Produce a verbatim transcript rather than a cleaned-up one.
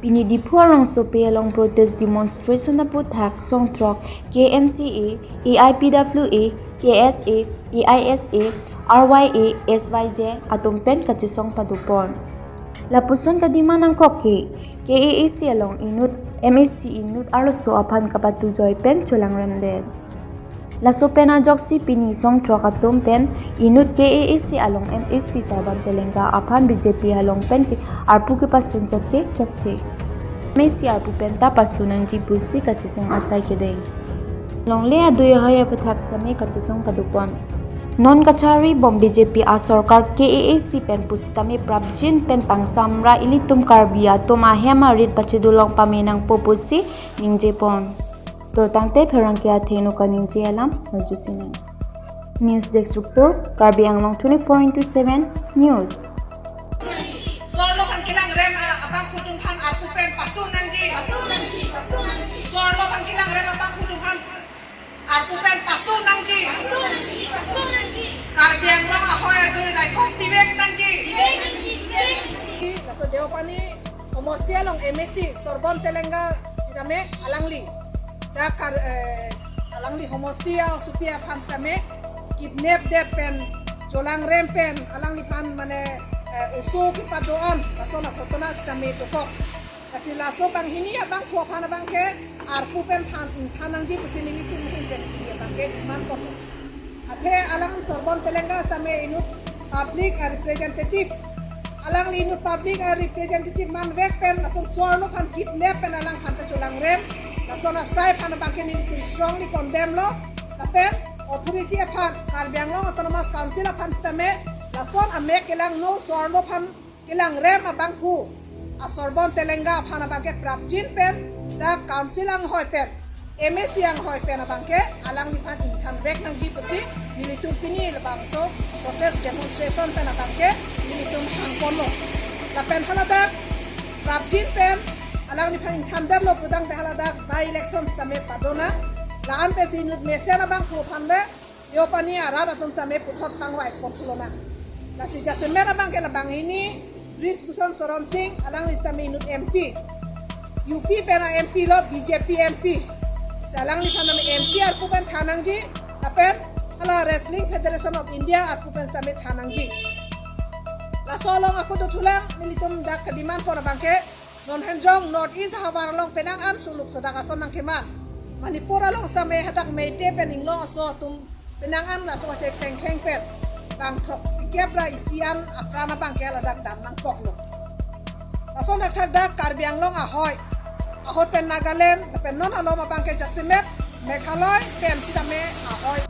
Pini Diphu arongsopi along protest demonstration aputhak songthrok K N C A, A I P W A, K S A, A I S A, R Y A, S Y J atum pen kachesong padopon. Lapuson kademand nangkok ke, K A A C along inut M A C inut arloso aphan kapatujoi pen cholangremdet. Laso pen ajoksi pini songthrok atum pen inut K A A C along M A C Sorbon Telenga aphan B J P along pen ke arpu kepasun chokche chokche. M A C arpu pen ta pasun nangji pusi kachesong asai kedeng. Longle adui ahoi aputhak sitame kachesong padopon. Non kachari bom B J P asorkar K A A C pen pusitame prapjin pen pangsamra ilitum Karbi atum ahem arit pachedulong pame nangpo pusi ningjepon. To tangte pherangke athengno kaningje alam nangjusinang. News Desk Report, Karbi Anglong twenty-four into seven News. Sorlo aphan kelangrem a-, abangphu atum aphan arpu pen pasun nangji. Pasun nangji, pasun nangji. Sorlo aphan kelangrem abangphu atum aphan s-, arpu pen pasun nangji. Pasun nangji, pasun nangji. Karbi Anglong ahoi adui raikok pivek nangji. Pivek nangji, pivek nangji. Laso Deopani homosti along M A C Sorbon Telenga sitame alangli dak Kar-, eh, alangli homosti a-osopi aphan sitame kidnap det pen, cholangrem pen, alangliphan mane, eh, oso kepadoan, lason aghotona sitame dokok. Lasi laso banghini abangphu aphan abangke arpu pen than, than nangji pusi nelitum ahin pen hini abangke demand kok. Athe alang Sorbon Telenga sitame inut public a-representative. Alangli inut public a-representative manvek pen lason sorlo aphan kidnap pen alangphan ta cholangrem. Lason asai aphan abangke nelitum strongly condemn lo. Lapen authority aphan, Karbi Anglong Autonomous Council aphan sitame lason amek kelangno sorlo aphan kelangrem abangphu a-Sorbon Telenga aphan abangke prapjin pen dak council anghoi pen, M A C anghoi pen abangke alangliphan ingthanvek nangji pusi nelitum pini labangso protest demonstration pen abangke nelitum hangponlo. Lapen haladak prapjin pen alangliphan ingthandetlo putangte haladak by-election sitame padonang. La-an pensi inut mesen abangphu aphan le Deopani arat atum sitame puthot pangvai ponthulonang. Lasi jasemet abangke la banghini Brij Bhushan Sharan Singh, alangli sitame inut M P, U P pen a-M P lo, B J P M P. Si alangliphan sitame M P arpu pen than nangji, lapen hala Wrestling Federation of India arpu pen sitame than nangji. Laso along ako dothulang, nelitum dak kedemand pon abangke, non henjong North East ahavar along penang an suluk sodak ason nangkeman. Manipur along sitame hadak Meitei pen inglong aso atum penang an laso achek tengkheng pen bang throksikep ra isi an apran abangke ladak dam nangkoklo. Lason thakthak dak Karbi Anglong ahoi, ahut pen Nagaland, lapen non alom abangke jasemet Meghalaya pen sitame ahoi.